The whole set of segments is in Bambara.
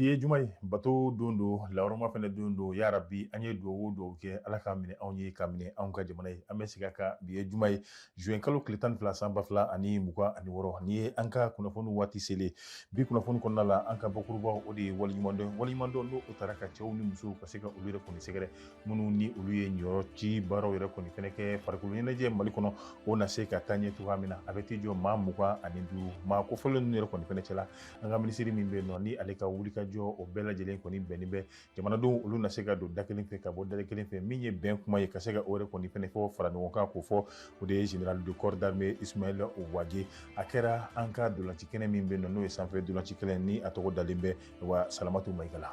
Bi ye juma ye, bato don don, lahɔrɔma fɛnɛ don don. Ya rabi, an ye dugawu o dugawu kɛ, Ala k'a minɛ anw ye, ka minɛ anw ka jamana ye. An bɛ segin a kan, bi ye juma ye, juin kalo tile 12 san 2026. Nin ye an ka kunnafoni waati selen. Bi kunnafoni kɔnɔna la, an ka bakurubaw, o de ye waleɲumandɔn. Waleɲumandɔn n'o taara ka cɛw ni musow ka se ka olu yɛrɛ kɔni sɛgɛrɛ, minnu ni olu ye ɲɔrɔ ci baaraw yɛrɛ kɔni fɛnɛ kɛ farikolo ɲɛnajɛ Mali kɔnɔ, o na se ka taa ɲɛ cogoya min na. A bɛ t'i jɔ maa 25. Maa kofɔlen ninnu yɛrɛ kɔni fɛnɛ cɛla, an ka minisiri min bɛ yen nɔ, ni ale ka wulikajɔ o bɛɛ lajɛlen kɔni bɛnnen bɛ jamanadenw olu na se ka don da kelen fɛ ka bɔ da kelen fɛ, min ye bɛn kuma ye, ka se ka o yɛrɛ kɔni fɛnɛ fɔ, fara ɲɔgɔn kan k'o fɔ, o de ye général de corps d'armée Ismaël Wagué. A kɛra an ka dolanci kɛnɛ min bɛ yen nɔ, n'o ye sanfɛ dolanci kɛnɛ, ni a tɔgɔ dalen bɛ wa Salamatu Mayiga la.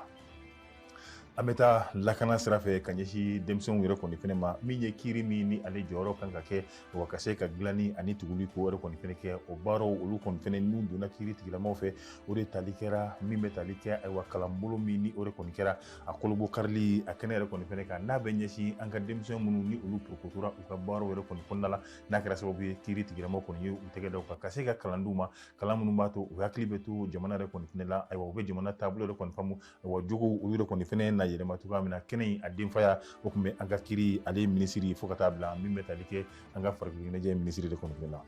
An bɛ taa lakana sira fɛ ka ɲɛsin denmisɛnw yɛrɛ kɔni fɛnɛ ma. Min ye kiiri min ni ale jɔyɔrɔ kan ka kɛ wa ka se ka dilanni ani tuguli ko yɛrɛ kɔni fɛnɛ kɛ, o baaraw olu kɔni fɛnɛ n'u donna kiiri tigilamaw fɛ, o de tali kɛra min bɛ tali kɛ, ayiwa, kalanbolo min ni o de kɔni kɛra a kolobo karili a kɛnɛ yɛrɛ kɔni fɛnɛ kan, n'a bɛ ɲɛsin an ka denmisɛn minnu ni olu porokotora u ka baaraw yɛrɛ kɔni kɔnɔna la, n'a kɛra sababu ye kiiri tigilamaw kɔni ye u tɛgɛ da u kan, ka se ka kalan d'u ma, kalan minnu b'a to u hakili bɛ to jamana yɛrɛ kɔni fɛnɛ la, ayiwa, u bɛ jamana taabolo yɛrɛ kɔni faamu, ayiwa, jogow olu yɛrɛ kɔni fɛnɛ na yɛlɛma cogoya min na. Kɛnɛ in a denfaya, o tun bɛ an ka kiiri ale minisiri, fo ka taa bila min bɛ tali kɛ an ka farikolo ɲɛnajɛ minisiri de kɔni fɛnɛ la.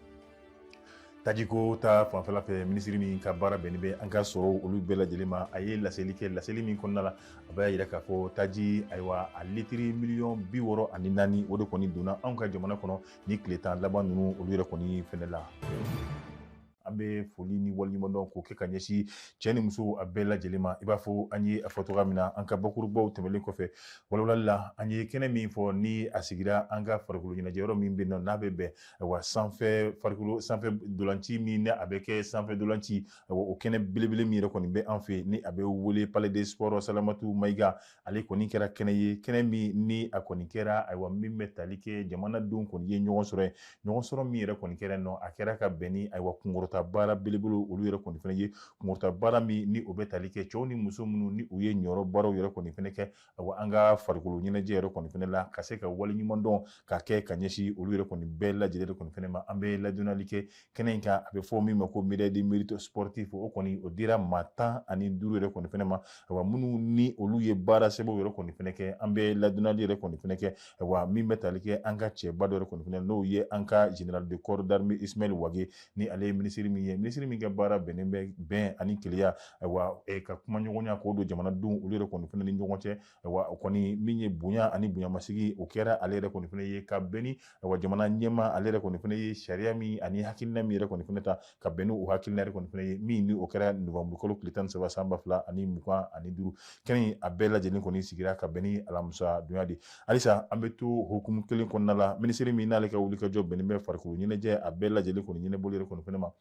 Tajiko ta fanfɛla fɛ, minisiri min ka baara bɛnnen bɛ an ka sɔrɔw olu bɛɛ lajɛlen ma, a ye laseli kɛ. Laseli min kɔnɔna la, a b'a yira k'a fɔ taji, ayiwa, a litiri miliyɔn 64, o de kɔni donna anw ka jamana kɔnɔ ni tile 10 laban ninnu olu yɛrɛ kɔni fɛnɛ la. An bɛ foli ni waleɲumandɔn k'o kɛ ka ɲɛsin cɛ ni muso a bɛɛ lajɛlen ma. I b'a fɔ an ye a fɔ cogoya min na, an ka bakurubaw tɛmɛnen kɔfɛ walawalali la, an ye kɛnɛ min fɔ ni a sigira an ka farikolo ɲɛnajɛ yɔrɔ min bɛ yen nɔ, n'a bɛ bɛn, ayiwa, sanfɛ farikolo sanfɛ dolanci min ni a bɛ kɛ sanfɛ dolanci, ayiwa, o kɛnɛ belebele min yɛrɛ kɔni bɛ an fɛ yen, ni a bɛ wele Palais des Sports Salamatu Mayiga, ale kɔni kɛra kɛnɛ ye, kɛnɛ min ni a kɔni kɛra, ayiwa, min bɛ tali kɛ jamanadenw kɔni ye ɲɔgɔn sɔrɔ ye. Ɲɔgɔn sɔrɔ min yɛrɛ kɔni kɛra nɔ, a kɛra ka bɛn ni, ayiwa, kunkɔrɔta baara belebele olu yɛrɛ kɔni fɛnɛ ye, kunkɔrɔta baara min ni o bɛ tali kɛ cɛw ni muso minnu ni u ye ɲɔrɔ baaraw yɛrɛ kɔni fɛnɛ kɛ, ayiwa, an ka farikolo ɲɛnajɛ yɛrɛ kɔni fɛnɛ la, ka se ka waleɲuman dɔn ka kɛ ka ɲɛsin olu yɛrɛ kɔni bɛɛ lajɛlen kɔni fɛnɛ ma. An bɛ ladɔnniyali kɛ kɛnɛ in kan, a bɛ fɔ min ma ko médaille de mérite sportif, o kɔni o dira maa 15 yɛrɛ kɔni fɛnɛ ma, ayiwa, minnu ni olu ye baara sɛbɛnw yɛrɛ kɔni fɛnɛ kɛ. An bɛ ladɔnniyali yɛrɛ kɔni fɛnɛ kɛ, ayiwa, min bɛ tali kɛ an ka cɛba dɔ yɛrɛ kɔni fɛnɛ, n'o ye an ka général de corps d'armée Ismaël Wagué, ni ale ye minisiri min ye, minisiri min ka baara bɛnnen bɛ bɛn ani kelenya, ayiwa, ka kumaɲɔgɔnya k'o don jamanadenw olu yɛrɛ kɔni fɛnɛ ni ɲɔgɔn cɛ. Ayiwa, o kɔni min ye bonya ani bonyamasigi, o kɛra ale yɛrɛ kɔni fɛnɛ ye ka bɛn ni, ayiwa, jamana ɲɛmaa ale yɛrɛ kɔni fɛnɛ ye sariya min ani hakilina min yɛrɛ kɔni fɛnɛ ta ka bɛn ni o hakilina yɛrɛ kɔni fɛnɛ ye, min ni o kɛra nowanburu kalo tile 13 san 2025. Kɛnɛ in a bɛɛ lajɛlen kɔni sigira ka bɛn ni alamisa donya de. Halisa an bɛ to hukumu kelen kɔnɔna la, minisiri min n'ale ka wulikajɔ bɛnnen bɛ farikolo ɲɛnajɛ a bɛɛ lajɛlen kɔni ɲɛnabɔli yɛrɛ kɔni fɛnɛ ma,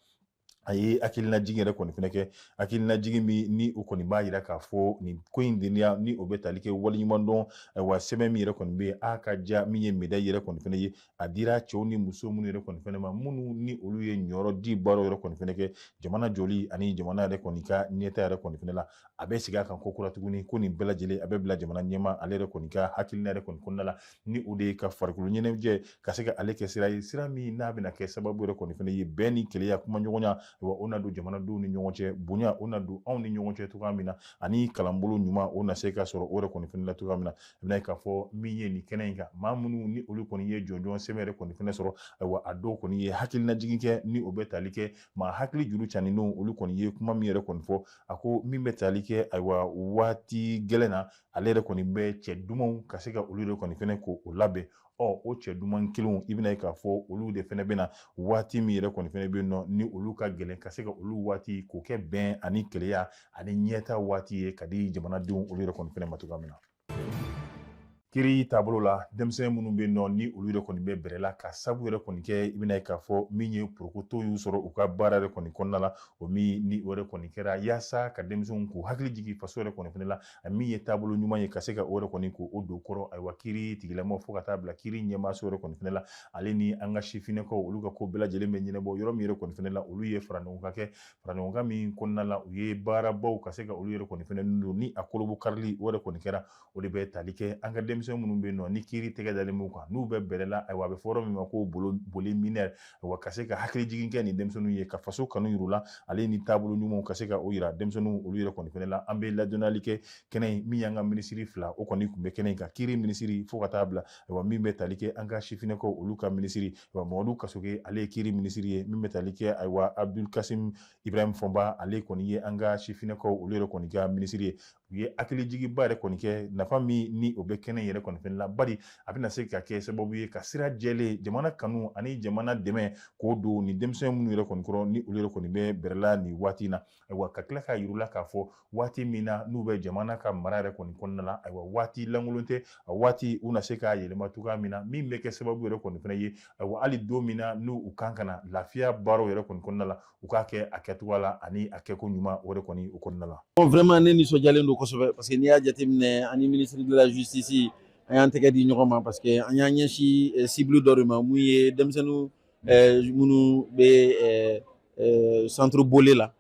a ye hakilinajigin yɛrɛ kɔni fɛnɛ kɛ, hakilinajigin min ni o kɔni b'a yira k'a fɔ nin ko in denya ni o bɛ tali kɛ waleɲumandɔn, ayiwa, sɛbɛn min yɛrɛ kɔni bɛ yen, a ka ja min ye médaille yɛrɛ kɔni fɛnɛ ye, a dira cɛw ni muso minnu yɛrɛ kɔni fɛnɛ ma, minnu ni olu ye ɲɔrɔ di baaraw yɛrɛ kɔni fɛnɛ kɛ jamana jɔli ani jamana yɛrɛ kɔni ka ɲɛta yɛrɛ kɔni fɛnɛ la. A bɛ segin a kan ko kura tuguni ko nin bɛɛ lajɛlen a bɛ bila jamana ɲɛmaa ale yɛrɛ kɔni ka hakilina yɛrɛ kɔni kɔnɔna la, ni o de ye ka farikolo ɲɛnajɛ ka se ka ale kɛ sira ye, sira min n'a bɛna kɛ sababu yɛrɛ kɔni fɛnɛ ye bɛn ni kelenya, kumaɲɔgɔnya, wa o na don jamanadenw ni ɲɔgɔn cɛ, bonya o na don anw ni ɲɔgɔn cɛ cogoya min na, ani kalanbolo ɲuman o na se ka sɔrɔ o yɛrɛ kɔni fɛnɛ la cogoya min na. I bɛna ye k'a fɔ min ye nin kɛnɛ in kan, maa minnu ni olu kɔni ye jɔnjɔn sɛbɛn yɛrɛ kɔni fɛnɛ sɔrɔ, ayiwa, a dɔw kɔni ye hakilinajigin kɛ, ni o bɛ tali kɛ maa hakili juru caninenw olu kɔni ye kuma min yɛrɛ kɔni fɔ. A ko min bɛ tali kɛ, ayiwa, waati gɛlɛn na, ale yɛrɛ kɔni bɛ cɛ dumanw ka se ka olu yɛrɛ kɔni fɛnɛ k'o labɛn. Ɔ, o cɛ duman kelenw, i bɛna ye k'a fɔ olu de fɛnɛ bɛ na waati min yɛrɛ kɔni fɛnɛ bɛ yen nɔ, ni olu ka gɛlɛn, ka se ka olu waati k'o kɛ bɛn ani kelenya ani ɲɛta waati ye ka di jamanadenw olu yɛrɛ kɔni fɛnɛ ma cogoya min na. Kiri taabolo la, denmisɛn minnu bɛ yen nɔ, ni olu yɛrɛ kɔni bɛ bɛrɛ la ka sabu yɛrɛ kɔni kɛ, i bɛna ye k'a fɔ min ye porokoto y'u sɔrɔ u ka baara yɛrɛ kɔni kɔnɔna la, o min ni o yɛrɛ kɔni kɛra yaasa ka denmisɛnw k'u hakili jigin faso yɛrɛ kɔni fɛnɛ la, a min ye taabolo ɲuman ye, ka se ka o yɛrɛ kɔni k'o don kɔrɔ. Ayiwa, kiri tigilamaw fo ka taa bila kiri ɲɛmaaso yɛrɛ kɔni fɛnɛ la, ale ni an ka sifinnakaw olu ka ko bɛɛ lajɛlen bɛ ɲɛnabɔ yɔrɔ min yɛrɛ kɔni fɛnɛ la, olu ye fara ɲɔgɔn kan kɛ, fara ɲɔgɔn kan min kɔnɔna la, u ye baarabaw ka se ka olu yɛrɛ kɔni fɛnɛ don ni a kolobo karili o yɛrɛ kɔni kɛra. O de bɛ tali kɛ an ka denmisɛnninw Denmisɛn minnu bɛ yen nɔ ni kiiri tɛgɛ dalen b'u kan, n'u bɛ bɛrɛ la, ayiwa, a bɛ fɔ yɔrɔ min ma ko boli mineur, ayiwa, ka se ka hakilijigin kɛ nin denmisɛnninw ye, ka faso kanu yir'u la, ale ni taabolo ɲumanw ka se ka o yira denmisɛnninw olu yɛrɛ kɔni fɛnɛ la. An bɛ ladɔnniyali kɛ kɛnɛ in min y'an ka minisiri fila o kɔni tun bɛ kɛnɛ in kan, kiiri minisiri fo ka taa bila, ayiwa, min bɛ tali kɛ an ka sifinnakaw olu ka minisiri, ayiwa, Mamadu Kasoge, ale ye kiiri minisiri ye. Min bɛ tali kɛ, ayiwa, Abdul Kasim Ibrahim Fɔnba, ale kɔni ye an ka sifinnakaw olu yɛrɛ kɔni ka minisiri ye. U ye hakilijiginba yɛrɛ kɔni kɛ nafa min ni o bɛ kɛnɛ yɛrɛ kɔni fɛnɛ la, bari a bɛna se ka kɛ sababu ye ka sira jɛlen, jamana kanu ani jamana dɛmɛ k'o don ni denmisɛn minnu yɛrɛ kɔni kɔrɔ, ni olu yɛrɛ kɔni bɛ bɛrɛ la nin waati in na. Ayiwa, ka tila k'a yir'u la k'a fɔ waati min na n'u bɛ jamana ka mara yɛrɛ kɔni kɔnɔna la, ayiwa, waati lankolon tɛ, a waati u na se k'a yɛlɛma cogoya min na, min bɛ kɛ sababu yɛrɛ kɔni fɛnɛ ye, ayiwa, hali don min na n'u u kan ka na lafiya baaraw yɛrɛ kɔni kɔnɔna la, u k'a kɛ a kɛcogoya la ani a kɛko ɲuman o yɛrɛ kɔni o kɔnɔna la. Bon, vraiment ne nisɔndiyalen don kosɛbɛ, parce que n'i y'a jateminɛ, ani ministre de la justice, an y'an tɛgɛ di ɲɔgɔn ma, parce que an y'an ɲɛsin cible dɔ de ma, mun ye denmisɛnninw minnu bɛ centre Bolé la.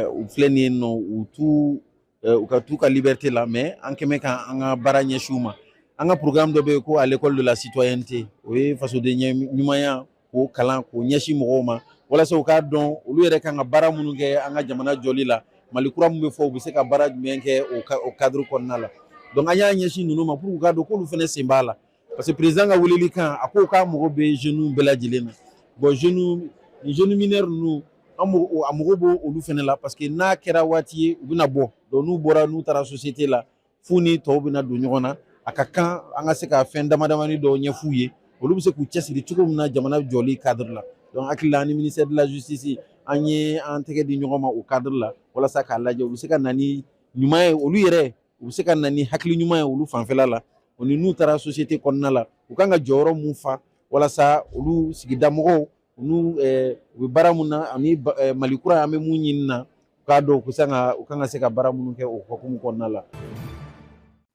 U filɛ nin ye nɔ, u t'u u ka t'u ka liberté la, mais an kɛmɛ ka an ka baara ɲɛsin u ma. An ka programme dɔ bɛ yen ko à l'école de la citoyenneté, o ye fasoden ɲumanya k'o kalan k'o ɲɛsin mɔgɔw ma, walasa u k'a dɔn olu yɛrɛ kan ka baara minnu kɛ an ka jamana jɔli la, Mali kura min bɛ fɔ, u bɛ se ka baara jumɛn kɛ o cadre kɔnɔna la. Donc an y'a ɲɛsin ninnu ma pour u k'a dɔn k'olu fana sen b'a la, parce que président ka weleli kan, a ko k'a mago bɛ jeunes bɛɛ lajɛlen na. Bon, jeunes, ni jeunes mineurs ninnu, an a mago b'o olu fana la, parce que n'a kɛra waati ye, u bɛna bɔ. Donc n'u bɔra, n'u taara société la, f'u ni tɔw bɛna don ɲɔgɔn na. A ka kan an ka se ka fɛn dama damani dɔw ɲɛf'u ye, olu bɛ se k'u cɛsiri cogo min na jamana jɔli cadre la. Donc hakili la, ani ministère de la justice, an ye an tɛgɛ di ɲɔgɔn ma o cadre la, walasa k'a lajɛ u bɛ se ka na ni ɲuman ye olu yɛrɛ, u bɛ se ka na ni hakili ɲuman ye olu fanfɛla la, o ni n'u taara société kɔnɔna la, u kan ka jɔyɔrɔ mun fa, walasa olu sigida mɔgɔw n'u u bɛ baara mun na, ani Mali kura an bɛ mun ɲini na, u k'a dɔn u kan ka se ka baara minnu kɛ o hukumu kɔnɔna la.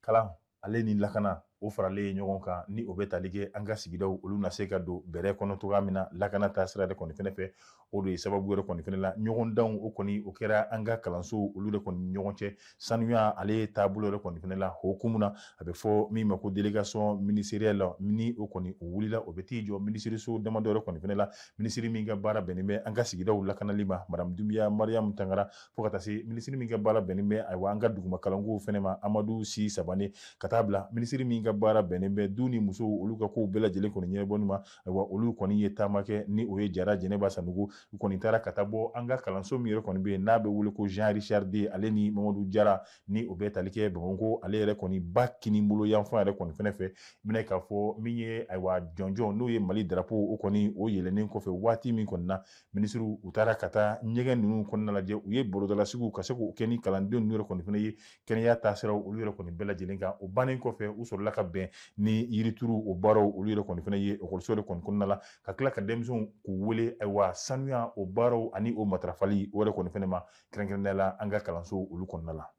Kalan ale ni lakana o faralen ɲɔgɔn kan, ni o bɛ tali kɛ an ka sigidaw olu na se ka don bɛrɛ kɔnɔ cogoya min na, lakana ta sira de kɔni fɛnɛ fɛ, o de ye sababu yɛrɛ kɔni fɛnɛ la ɲɔgɔndanw o kɔni o kɛra an ka kalansow olu de kɔni ɲɔgɔn cɛ, sanuya ale taabolo yɛrɛ kɔni fɛnɛ la. Hukumu na, a bɛ fɔ min ma ko délégation ministérielle, ni o kɔni o wulila, o bɛ t'i jɔ minisiriso damadɔ yɛrɛ kɔni fɛnɛ la. Minisiri min ka baara bɛnnen bɛ an ka sigidaw lakanali ma, madame Dunbiya Mariam Tangara, fo ka taa se minisiri min ka baara bɛnnen bɛ, ayiwa, an ka duguma kalankow fɛnɛ ma, Amadu Si Sabane, ka taa bila minisiri min ka baara bɛnnen bɛ du ni musow olu ka kow bɛɛ lajɛlen kɔni ɲɛnabɔli ma. Ayiwa, olu kɔni ye taama kɛ, ni o ye Jara Jɛnɛba Sanogo. U kɔni taara ka taa bɔ an ka kalanso min yɛrɛ kɔni bɛ yen n'a bɛ wele ko Jean Richard D, ale ni Mamadu Jara, ni o bɛ tali kɛ Bamakɔ ale yɛrɛ kɔni ba kini bolo yanfan yɛrɛ kɔni fɛnɛ fɛ. I bɛna k'a fɔ min ye, ayiwa, jɔnjɔn n'o ye Mali drapeau, o kɔni o yɛlɛnnen kɔfɛ, waati min kɔni na minisiriw u taara ka taa ɲɛgɛn ninnu kɔnɔna lajɛ, u ye barodalasigiw ka se k'o kɛ ni kalanden ninnu yɛrɛ kɔni fɛnɛ ye, kɛnɛya taasiraw olu yɛrɛ kɔni bɛɛ lajɛlen kan. O bannen kɔfɛ, u sɔrɔla ka bɛn ni yirituru o baaraw olu yɛrɛ kɔni fɛnɛ ye ekɔliso yɛrɛ kɔni kɔnɔna la, ka tila ka denmisɛnw k'u wele, ayiwa, sanuya o baaraw ani o matarafali o yɛrɛ kɔni fɛnɛ ma, kɛrɛnkɛrɛnnenya la an ka kalanso olu kɔnɔna la.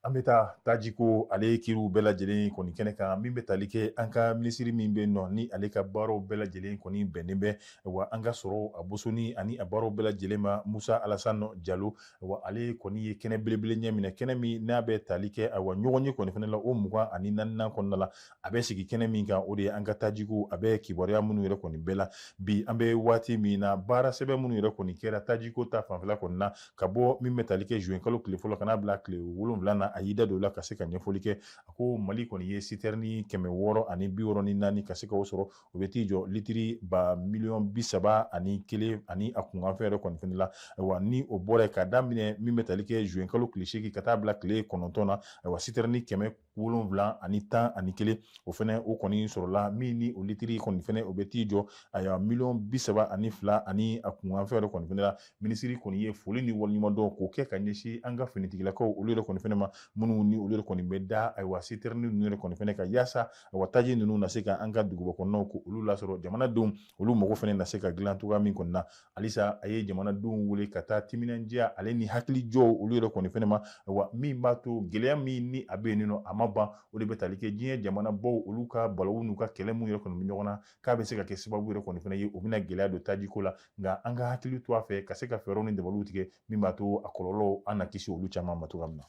An bɛ taa tajiko ale kiriw bɛɛ lajɛlen kɔni kɛnɛ kan. Min bɛ tali kɛ an ka minisiri min bɛ nɔ, ni ale ka baaraw bɛɛ lajɛlen kɔni bɛnnen bɛ, wa an ka sɔrɔ a bosoni ani a baaraw bɛɛ lajɛlen ma, Musa Alasani Jalo, wa ale kɔni ye kɛnɛ belebele ɲɛ minɛ, kɛnɛ min n'a bɛ tali kɛ, ayiwa, ɲɔgɔn ye kɔni fɛnɛ la, o 24nan kɔnɔna la, a bɛ sigi kɛnɛ min kan, o de ye an ka tajiko a bɛ kibaruya minnu yɛrɛ kɔni bɛɛ la bi. An bɛ waati min na, baara sɛbɛn minnu yɛrɛ kɔni kɛra tajiko ta fanfɛla kɔni na, ka bɔ min bɛ tali kɛ juin kalo tile fɔlɔ ka n'a bila tile 7 na, a y'i da don o la ka se ka ɲɛfɔli kɛ. A ko Mali kɔni ye sitɛrini 664 ka se k'o sɔrɔ, o bɛ t'i jɔ litiri ba miliyɔn 31 ani a kunkanfɛn yɛrɛ kɔni fɛnɛ la. Ayiwa, ni o bɔra yen, ka daminɛ min bɛ tali kɛ juin kalo tile 8 ka taa bila tile 9 na, ayiwa, sitɛrini 711 o fɛnɛ o kɔni sɔrɔla, min ni o litiri kɔni fɛnɛ o bɛ t'i jɔ, ayiwa, miliyɔn 32 ani a kunkanfɛn yɛrɛ kɔni fɛnɛ la. Minisiri kɔni ye foli ni waleɲumandɔn k'o kɛ ka ɲɛsin an ka finitigilakaw olu yɛrɛ kɔni fɛnɛ ma, minnu ni olu yɛrɛ kɔni bɛ da, ayiwa, sitɛrini ninnu yɛrɛ kɔni fɛnɛ kan, yaasa, ayiwa, taji ninnu na se ka an ka duguba kɔnɔnaw ko olu lasɔrɔ, jamanadenw olu mago fɛnɛ na se ka dilan cogoya min kɔni na. Halisa a ye jamanadenw wele ka taa timinandiya ale ni hakilijɔ olu yɛrɛ kɔni fɛnɛ ma, ayiwa, min b'a to gɛlɛya min ni a bɛ yen nɔ a ma ban, o de bɛ tali kɛ diɲɛ jamanabaw olu ka balawu n'u ka kɛlɛ mun yɛrɛ kɔni bɛ ɲɔgɔn na, k'a bɛ se ka kɛ sababu yɛrɛ kɔni fɛnɛ ye o bɛna gɛlɛya don tajiko la. Nka an ka hakili to a fɛ ka se ka fɛɛrɛw ni dabaliw tigɛ min b'a to a kɔlɔlɔw an na kisi olu caman ma cogoya min na.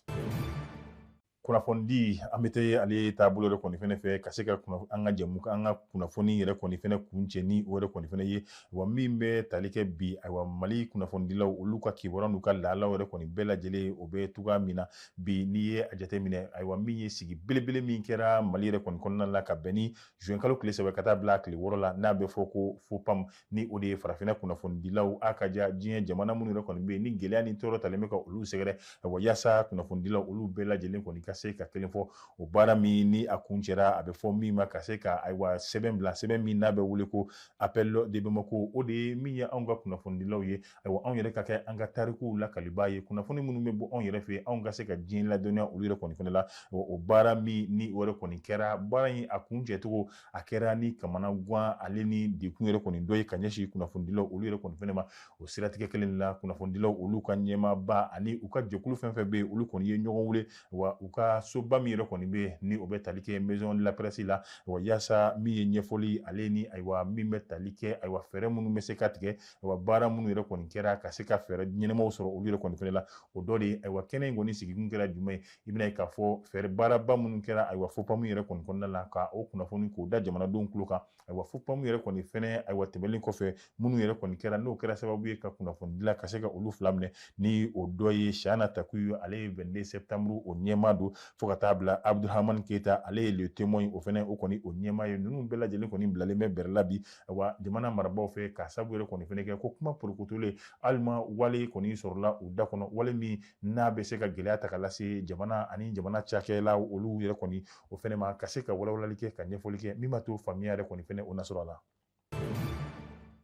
Kunnafonidi, an bɛ taa ale taabolo yɛrɛ kɔni fɛnɛ fɛ ka se ka an ka jɛmu, an ka kunnafoni yɛrɛ kɔni fɛnɛ kuncɛ ni o yɛrɛ kɔni fɛnɛ ye. Wa min bɛ tali kɛ bi, ayiwa, Mali kunnafonidilaw olu ka kibaruya n'u ka laalaw yɛrɛ kɔni bɛɛ lajɛlen, o bɛ cogoya min na bi, n'i ye a jateminɛ, ayiwa, min ye sigi belebele min kɛra Mali yɛrɛ kɔni kɔnɔna la ka bɛn ni juin kalo tile 3 ka taa bila tile 6 la, n'a bɛ fɔ ko FOPAM, ni o de ye farafinna kunnafonidilaw a ka ja diɲɛ jamana minnu yɛrɛ kɔni bɛ yen ni gɛlɛya ni tɔɔrɔ talen bɛ ka olu sɛgɛrɛ, ayiwa, yaasa kunnafonidilaw olu bɛɛ lajɛlen kɔni ka se ka kelen fɔ. O baara min ni a kuncɛra, a bɛ fɔ min ma ka se ka, ayiwa, sɛbɛn bila, sɛbɛn min n'a bɛ wele ko Appel de Bamako, o de ye min ye anw ka kunnafonidilaw ye, ayiwa, anw yɛrɛ ka kɛ an ka tarikuw lakalibaa ye, kunnafoni minnu bɛ bɔ anw yɛrɛ fɛ, anw ka se ka diɲɛ ladɔnniya olu yɛrɛ kɔni fɛnɛ la. O baara min ni o yɛrɛ kɔni kɛra, baara in a kuncɛcogo a kɛra ni kamanagan ale ni degun yɛrɛ kɔni dɔ ye ka ɲɛsin kunnafonidilaw olu yɛrɛ kɔni fɛnɛ ma. O siratigɛ kelen la, kunnafonidilaw olu ka ɲɛmaaba ani u ka jɛkulu fɛn fɛn bɛ yen, olu kɔni ye ɲɔgɔn wele wa u ka soba min yɛrɛ kɔni bɛ yen ni o bɛ tali kɛ Maison de la Presse la, wa yaasa min ye ɲɛfɔli ale ni, ayiwa, min bɛ tali kɛ, ayiwa, fɛɛrɛ minnu bɛ se ka tigɛ, ayiwa, baara minnu yɛrɛ kɔni kɛra ka se ka fɛɛrɛ ɲɛnamaw sɔrɔ olu yɛrɛ kɔni fɛnɛ la. O dɔ de ye, ayiwa, kɛnɛ in kɔni sigikun kɛra jumɛn ye? I bɛna ye k'a fɔ fɛɛrɛ baaraba minnu kɛra, ayiwa, FOPAM yɛrɛ kɔni kɔnɔna la, ka o kunnafoni k'o da jamanadenw tulo kan. Ayiwa, FOPAM yɛrɛ kɔni fɛnɛ, ayiwa, tɛmɛnen kɔfɛ, minnu yɛrɛ kɔni kɛra n'o kɛra sababu ye ka kunnafonidila ka se ka olu fila minɛ, ni o dɔ ye Chana Takuyu, ale ye 22 septembre o ɲɛmaa don, fo ka taa bila Abdurahmane Keita, ale ye Le Témoin o fɛnɛ o kɔni o ɲɛmaa ye. Ninnu bɛɛ lajɛlen kɔni bilalen bɛ bɛrɛ la bi, ayiwa, jamana marabaaw fɛ, ka sababu yɛrɛ kɔni fɛnɛ kɛ ko kuma porokotolen alima wale kɔni sɔrɔla u da kɔnɔ, wale min n'a bɛ se ka gɛlɛya ta ka lase jamana ani jamana cakɛla olu yɛrɛ kɔni o fɛnɛ ma, ka se ka walawalali kɛ, ka ɲɛfɔli kɛ min b'a to faamuya yɛrɛ kɔni fɛnɛ o na sɔrɔ a la.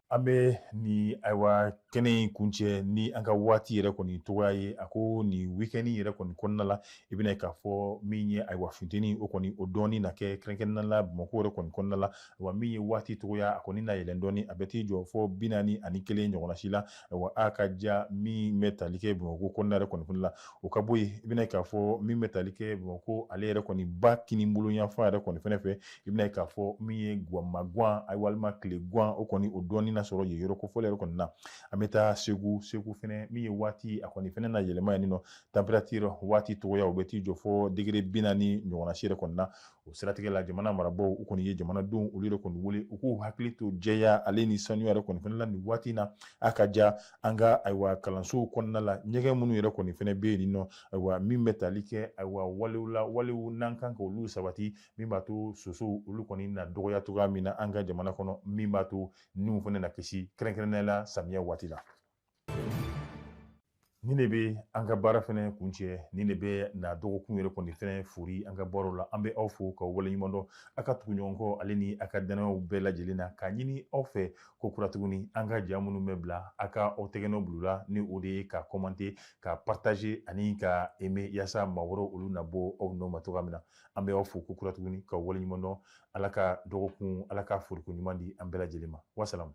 An bɛ ni, ayiwa, kɛnɛ in kuncɛ ni an ka waati yɛrɛ kɔni togoya ye. A ko nin week-end yɛrɛ kɔni kɔnɔna la, i bɛna ye k'a fɔ min ye, ayiwa, funteni o kɔni o dɔɔni na kɛ, kɛrɛnkɛrɛnnenya la Bamakɔ yɛrɛ kɔni kɔnɔna la. Ayiwa, min ye waati togoya, a kɔni na yɛlɛn dɔɔni, a bɛ t'i jɔ fɔ 41 ɲɔgɔnna si la. Ayiwa, a ka ja min bɛ tali kɛ Bamakɔ kɔnɔna yɛrɛ kɔni la, o ka bɔ yen, i bɛna ye k'a fɔ min bɛ tali kɛ Bamakɔ ale yɛrɛ kɔni ba kini bolo yanfan yɛrɛ kɔni fɛnɛ fɛ, i bɛna ye k'a fɔ min ye guwamaguwan, ayiwa, walima tile guwan, o kɔni o dɔɔni na sɔrɔ yen yɔrɔ kofɔlen yɛrɛ kɔni na. An bɛ taa Segu. Segu fɛnɛ, min ye waati, a kɔni fɛnɛ na yɛlɛma yen nɔ, température waati togoya, o bɛ t'i jɔ fɔ degré 40 ɲɔgɔnna si yɛrɛ kɔni na. O siratigɛ la, jamana marabaaw u kɔni ye jamanadenw olu yɛrɛ kɔni wele u k'u hakili to jɛya ale ni sanuya yɛrɛ kɔni fɛnɛ la nin waati in na. A ka ja an ka, ayiwa, kalansow kɔnɔna la, ɲɛgɛn minnu yɛrɛ kɔni fɛnɛ bɛ yen nɔ, ayiwa, min bɛ tali kɛ, ayiwa, walew la, walew n'an kan ka olu sabati, min b'a to sosow olu kɔni na dɔgɔya cogoya min na an ka jamana kɔnɔ, min b'a to niw fɛnɛ na kisi, kɛrɛnkɛrɛnnenya la samiya waati la. Nin de bɛ an ka baara fɛnɛ kuncɛ, nin de bɛ na dɔgɔkun yɛrɛ kɔni fɛnɛ fori an ka baaraw la. An bɛ aw fo k'aw waleɲuman dɔn a ka tugu ɲɔgɔn kɔ ale ni a ka danayaw bɛɛ lajɛlen na, k'a ɲini aw fɛ ko kura tuguni, an ka ja minnu bɛ bila, a ka aw tɛgɛnɔ bila la, ni o de ye ka commenter, ka partager ani ka aimer, yaasa maa wɛrɛw olu na bɔ aw nɔ ma cogoya min na. An bɛ aw fo ko kura tuguni k'aw waleɲuman dɔn. Ala ka dɔgɔkun, Ala ka foriko ɲuman di an bɛɛ lajɛlen ma. Wasalamu.